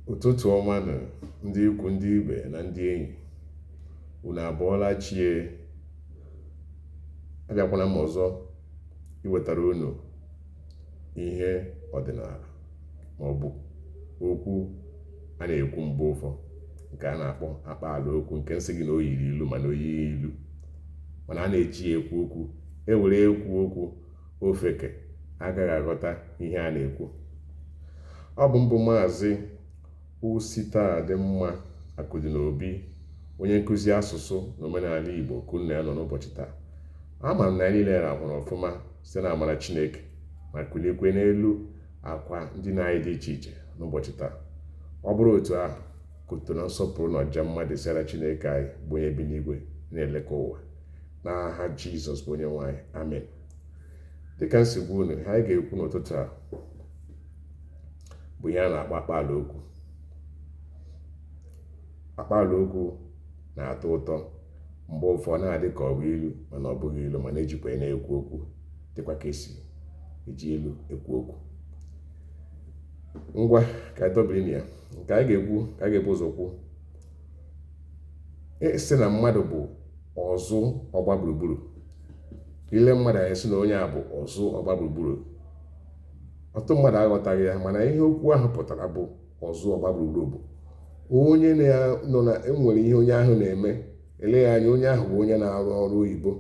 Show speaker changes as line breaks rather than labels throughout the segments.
Ụtụtụ ọma nụ ndị ikwu, ndị ibe na ndị enyi. Unu abọọla chi e? Abịakwana m ọzọ iwetara unu ihe ọdịnala maọbụ okwu a na-ekwu mgbe ụfọ nke a na-akpọ akpaala okwu, nke m sị gị na o yiri ilu mana o yighị ilu, mana a na-eji ya ekwu okwu. E were ekwu okwu, ofeke agaghị aghọta ihe a na-ekwu. Ọ bụ m bụ Maazị Ositadịmma Akụdịnobi, onye nkụzi asụsụ na omenala Igbo ka unu na ya nọ n'ụbọchị taa. Ama m na anyị niile rahụrụ ọfụma site na amara Chineke ma kulikwe n'elu akwa ndina anyị dị iche iche n'ụbọchị taa. Ọ bụrụ otu ahụ, ka otuto na nsọpụrụ na ọja mma dịsịara Chineke anyị bụ onye bi n'igwe na-elekọ ụwa. N'aha Jizọs bụ onye nwe anyị, amen. Dịka m si gwa unu, ihe anyị ga-ekwu n'ụtụtụ a bụ ihe a na-akpọ akpaala okwu. Akpaala okwu na-atọ ụtọ mgbe ụfọdụ, na-adị ka ọ bụ ilu mana ọ bụghị ilu, mana ejikwa ya na-ekwu okwu dịkwa ka esi eji ilu ekwu okwu. Ngwa, ka anyị dọbiri na ya. Nke anyị ga-ekwu ka anyị ga-ebu ụzọ kwu, sị na mmadụ bụ ọzụ ọgba gburugburu. I lee mmadụ anya, sị na onye a bụ ọzụ ọgba gburugburu. Ọtụtụ mmadụ aghọtaghị ya, mana ihe okwu ahụ pụtara bụ ọzụ ọgba gburugburu bụ onye nọ na enwere ihe onye ahụ na-eme. Eleghị anya onye ahụ bụ onye na-arụ ọrụ oyibo,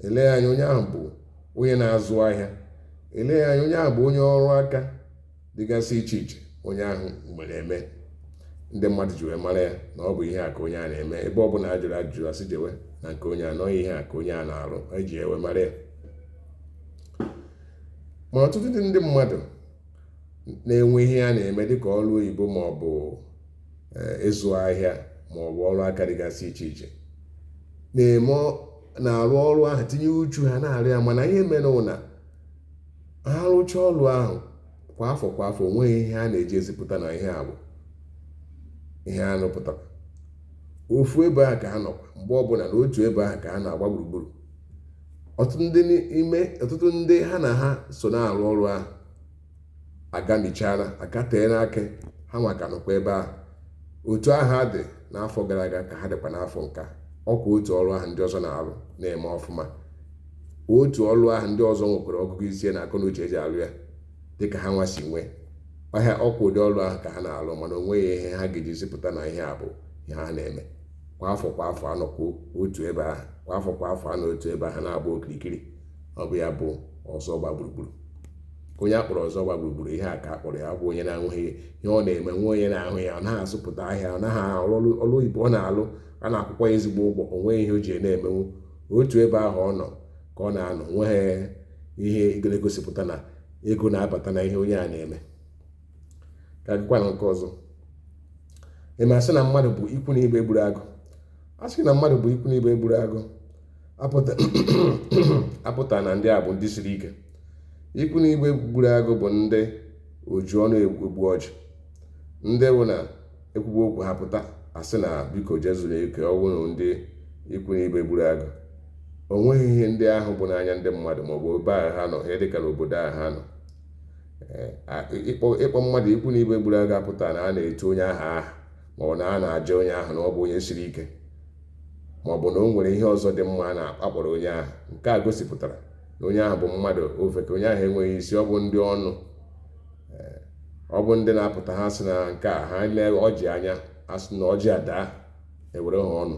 eleghị anya onye ahụ bụ onye na-azụ ahịa, eleghị anya onye ahụ bụ onye ọrụ aka dịgasị iche iche onye ahụ nwere eme ndị mmadụ ji wee mara ya na ọ bụ ihe a ka onye a na-eme. Ebe ọ bụla a jụrụ ajụjụ, asị jewe na nke onye a, nọghị ihe a ka onye a na-arụ, eji ewe mara ya. Ma ọtụtụ ndị mmadụ na-enwe ihe a na-eme dịka ọrụ oyibo ma ọ bụ ịzụ ahịa ma ọ bụ ọrụ aka dịgasị iche iche na-eme, na-arụ ọrụ ahụ, tinye uchu ha na-arụ ya, mana ihe mere na ha rụchaa ọrụ ahụ, kwa afọ kwa afọ, onweghị ihe a na-eji ezipụta na ihe a bụ ihe a rụpụtara. Ofu ebe ahụ ka ha nọkwa mgbe ọbụla, na otu ebe ahụ ka ha na-agba gburugburu. Ọtụtụ ndị n'ime ọtụtụ ndị ha na ha so na-arụ ọrụ ahụ agamichara, agateela aka, ha nwa ka nọkwa ebe ahụ. Otu ahụ ha dị n'afọ gara aga ka ha dịkwa n'afọ nke a. Ọkwa otu ọrụ ahụ ndị ọzọ na-arụ na-eme ọfụma, otu ọrụ ahụ ndị ọzọ nwekwara ọgụgụ isi na akọ na uche eji arụ ya dịka ha nwa si nwee ọhịa. Ọkwa ụdị ọrụ ahụ ka ha na-arụ, mana o nweghị ihe ha ga-eji zipụta na ihe a bụ ihe ha na-eme. Kwa afọ kwa afọ anọkwa otu ebe ahụ, kwa afọ kwa afọ anọ otu ebe ahụ na-agba okirikiri. Ọ bụ ya bụ ọzọ gba gburugburu. Onye a kpọrọ ọzọ gba gburugburu, ihe a ka a kpọrọ ya, bụ onye na-enweghị ihe ọ na-eme, nwe onye na-ahụ ya. Ọ naghị azụpụta ahịa, ọ naghị arụ ọrụ oyibo ọ na-alụ, a na-akwụkwọ ya ezigbo ụgwọ, o nweghị ihe o ji na-emenwu. Otu ebe ahụ ọ nọ ka ọ na-anọ, nweghị ihe na-egosipụta na ego na-abata na ihe onye a na-eme. Ka gịkwa na nke ọzọ, ị ma sị na mmadụ bụ ikwu na ibe gburu agụ. A sị na mmadụ bụ ikwu na ibe gburu agụ, apụta na ndị a bụ ndị siri ike. Ikwu na ibe gburu agụ bụ ndị oji ọnụ egbu ọjị, ndị bụ na ekwugbo okwu ha pụta asị na biko jee zuru ike. Ọ bụrụ ndị ikwu na ibe gburu agụ, o nweghị ihe ndị ahụ bụ n'anya ndị mmadụ maọbụ ebe ahụ ha nọ, ihe dịka n'obodo ahụ ha nọ. Ịkpọ mmadụ ikwu na ibe gburu agụ apụta na a na-etu onye ahụ aha, maọbụ na a na-aja onye ahụ na ọ bụ onye siri ike, maọbụ na o nwere ihe ọzọ dị mma a na-akpọrọ onye ahụ. Nke a gosipụtara na onye ahụ bụ mmadụ ofeke, onye ahụ enweghị isi. Ọ bụ ndị ọnụ, ọ bụ ndị na-apụta ha sị na nke a ha lee ọjị anya, a sị na ọjị a daa, ewere ha ọnụ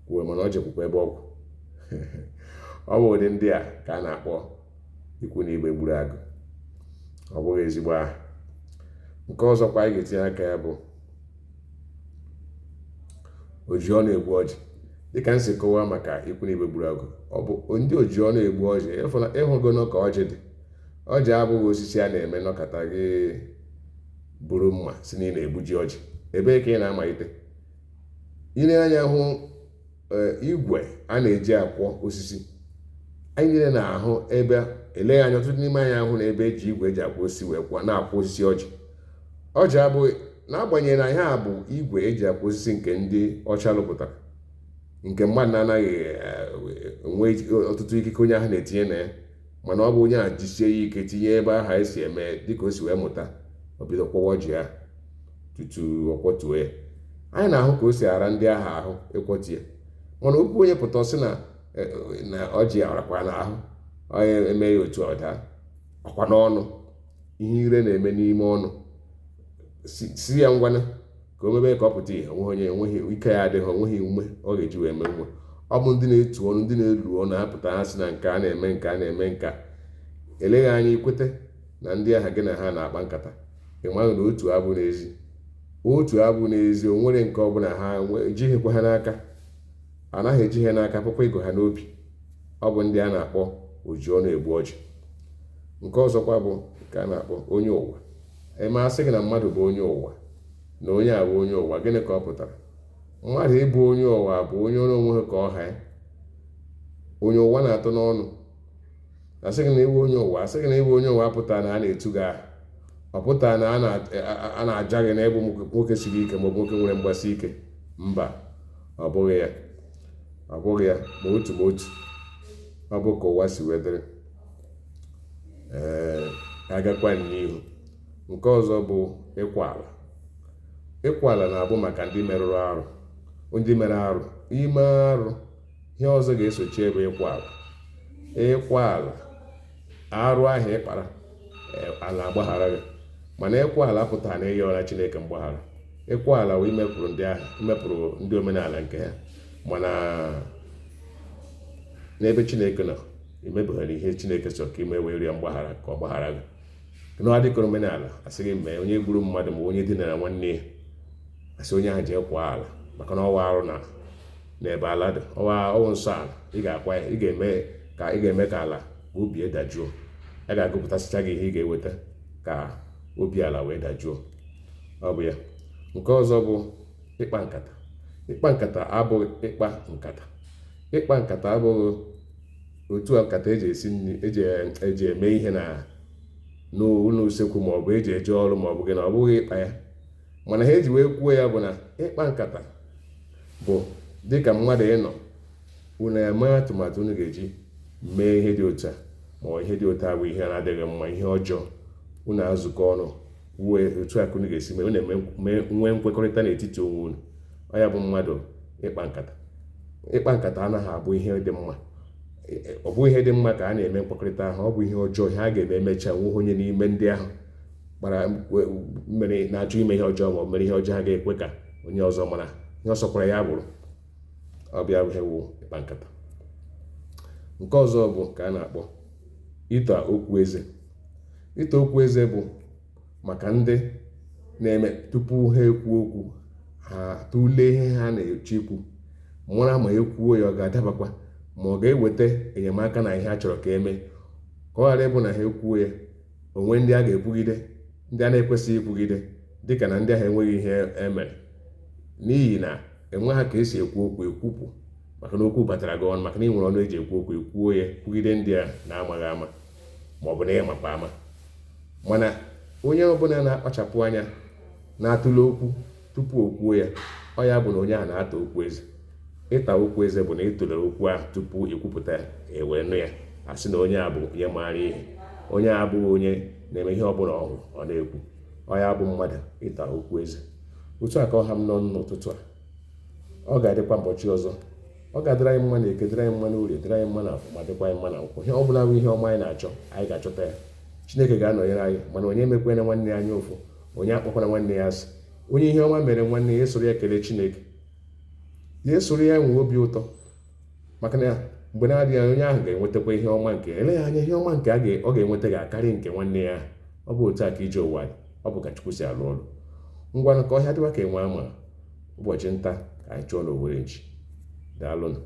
kwuo, mana ọjị kwukwa ebe ọgwụ. Ọ bụ ụdị ndị a ka a na-akpọ ikwu na ibe gburu agụ. Ọ bụghị ezigbo aha. Nke ọzọkwa anyị ga-etinye aka ya bụ oji ọnụ egbu ọjị. Dịka m si kọwaa maka ikwu na ibe gburu agụ, ọ bụ ndị oji ọnụ egbu ọjị. Ịhụgono ka ọjị dị. Ọjị abụghị osisi a na-eme nọkọta gị buru mma si na ị na-egbuji ọjị. Ebee ka ị na-amalite? Ile anya hụ igwe a na-eji akwọ osisi, anyị niile na-ahụ ebe, eleghị anya ọtụtụ n'ime anyị ahụ na ebe eji igwe eji akwọ osisi wee kwụọ na-akwọ osisi ọjị. Ọjị abụghị, n'agbanyeghị na ihe a bụ igwe eji akwọ osisi nke ndị ọcha rụpụtara, nke mmadụ na-anaghị enwe ọtụtụ ikike onye ahụ na-etinye na ya, mana ọ bụ onye a jisie ya ike tinye ebe ahụ esi eme dịka o si wee mụta, o bido kwọwa ọjị ahụ. Tutu ọ kwọtuo ya, anyị na-ahụ ka o si ara ndị ahụ ahụ ịkwọtu ya. Mana okwu onye pụta sị na na ọjị arakwa n'ahụ, onye eme ya otu ọ daa ọkwa n'ọnụ. Ihe ire na-eme n'ime ọnụ si ya ngwanụ ka o mebe ka ọ pụta ihe, onweghị onye enweghị ike ya adịghị, onweghị ume ọ ga-eji wee mee ume. Ọ bụ ndị na-etu ọnụ, ndị na-elu ọnụ apụta, ha sị na nke a na-eme, nke a na-eme, nke a eleghị anya ikwete na ndị ahụ gị na ha na-akpa nkata. Ị maghị na otu abụ n'ezi, otu abụ n'ezi. O nwere nke ọbụla ha ejighịkwa ha n'aka, anaghị eji ha n'aka pụkwa ịgụ ha n'obi. Ọ bụ ndị a na-akpọ oji ọnụ egbu ọjị. Nke ọzọkwa bụ nke a na-akpọ onye ụwa. Eme asị gị na mmadụ bụ onye ụwa, na onye a bụ onye ụwa, gịnị ka ọ pụtara? Mmadụ ịbụ onye ụwa bụ onye ọrụ onwe ka ọha ya, onye ụwa na-atụ n'ọnụ. Asị gị na ịbụ onye ụwa, asị gị na ịbụ onye ụwa pụtara na a na-etu gị aha. Ọ pụtara na a na-aja gị na ịbụ nwoke siri ike maọbụ nwoke nwere mgbasi ike. Mba, ọ bụghị ya, ọ bụghị ya ma otu ma otu. Ọ bụ ka ụwa si wee dịrị. Ee, agakwa n'ihu. Nke ọzọ bụ ịkwa ala. Ịkwa ala na-abụ maka ndị merụrụ arụ, ndị mere arụ. Ime arụ, ihe ọzọ ga-esochi bụ ịkwa ala. Ịkwa ala, arụ ahụ ịkpara, ala agbaghara gị. Mana ịkwa ala pụtara na ịyọra Chineke mgbaghara. Ịkwa ala wee imepụrụ ndị ahụ, imepụrụ ndị omenala nke ha. Mana n'ebe Chineke nọ, imebeghara ihe Chineke chọrọ ka ime wee rịọ mgbaghara ka ọ gbaghara gị. Na adịkọrọ omenala, asị gị mee onye gburu mmadụ ma onye dinara nwanne ya, asị onye ahụ jee kwa ala, maka na ọwa arụ na n'ebe ala dị, ọwa ọwụ nsọ ala. Ị ga-akwa ya, ị ga-eme ka ị ga-eme ka ala obi dajụọ. A ga-agụpụtasịcha gị ihe ị ga-eweta ka obi ala wee dajụọ. Ọ bụ ya. Nke ọzọ bụ ịkpa nkata. Ịkpa nkata abụghị ịkpa nkata. Ịkpa nkata abụghị otu a nkata eji esi nri, eji eme ihe na n'ụlọ usekwu, maọbụ eji eje ọrụ, maọbụ gị na ọ bụghị ịkpa ya. Mana ha eji wee kwuo ya bụ na ịkpa nkata bụ dịka mmadụ ịnọ, unu eme atụmatụ unu ga-eji mee ihe dị otu a, ma ọ ihe dị otu a bụ ihe na-adịghị mma, ihe ọjọọ. Unu azukọ ọnụ kwuo otu a ka unu ga-esi mee, unu nwee nkwekọrịta n'etiti onwe unu. Ọ ya bụ mmadụ ịkpa nkata. Ịkpa nkata anaghị abụ ihe dị mma. Ọ bụghị ihe dị mma ka a na-eme nkwekọrịta ahụ. Ọ bụ ihe ọjọọ, ihe a ga-eme emechaa nweghị onye n'ime ndị ahụ kpara mere na-achọ ime ihe ọjọọ ma ọ mere ihe ọjọọ ha ga-ekwe ka onye ọzọ mara ihe ọ sọkwara ya bụrụ. Ọ bịa ihe wụ ịkpa nkata. Nke ọzọ bụ ka a na-akpọ ịta okwu eze. Ịta okwu eze bụ maka ndị na-eme tupu ha ekwu okwu, ha tụlee ihe ha na-eche ikwu, mara ma ekwuo ya ọ ga-adabakwa, ma ọ ga-eweta enyemaka na ihe a chọrọ ka eme, ka ọ ghara ịbụ na ha ekwuo ya onwe ndị a ga-ekwugide, ndị a na-ekwesịghị ikwugide, dịka na ndị ahụ enweghị ihe emere. N'ihi na enwe ha ka esi ekwu okwu ekwupụ, maka na okwu batara gị ọnụ, maka na ị nwere ọnụ eji ekwu okwu, ekwuo ya kwugide ndị a na-amaghị ama, ma ọ bụ na ịmakwa ama. Mana onye ọbụla na-akpachapụ anya na-atụle okwu tupu o kwuo ya, ọ ya bụ na onye ahụ na-ata okwu eze. Ịta okwu eze bụ na ị tụlere okwu ahụ tupu ikwupụta ya, ewee nụ ya, asị na onye a bụ onye maara ihe, onye a abụghị onye na-eme ihe ọbụla ọ hụrụ ọ na-ekwu. Ọ ya bụ mmadụ ịta okwu eze. Otu a ka ọ ha m n'ọnụ n'ụtụtụ a. Ọ ga-adịkwa mbọchị ọzọ. Ọ ga-adịrị anyị mma na Eke, dịrị anyị mma na Orie, dịrị anyị mma na Afọ, ma dịkwa anyị mma na Nkwọ. Ihe ọ bụla bụ ihe ọma anyị na-achọ, anyị ga-achọta ya. Chineke ga-anọnyere anyị. Mana onye emekwena nwanne ya anya ụfụ, onye akpọkwara nwanne ya asị. Onye ihe ọma mere nwanne ya, esoro ya kelee Chineke, ya esoro ya nwee obi ụtọ, maka na mgbe na-adịghị anya onye ahụ ga-enwetakwa ihe ọma nke eleghị anya, ihe ọma nke ọ ga-enweta ga-akarị nke nwanne ya ahụ. Ọ bụ otu a ka ije ụwa dị. Ọ bụ ka Chukwu si alụ ọrụ. Ngwanụ, ka ọhịa dịwa ka enwe ama. Ụbọchị nta ka anyị chụọ n'Owere nchi. Daalụnụ.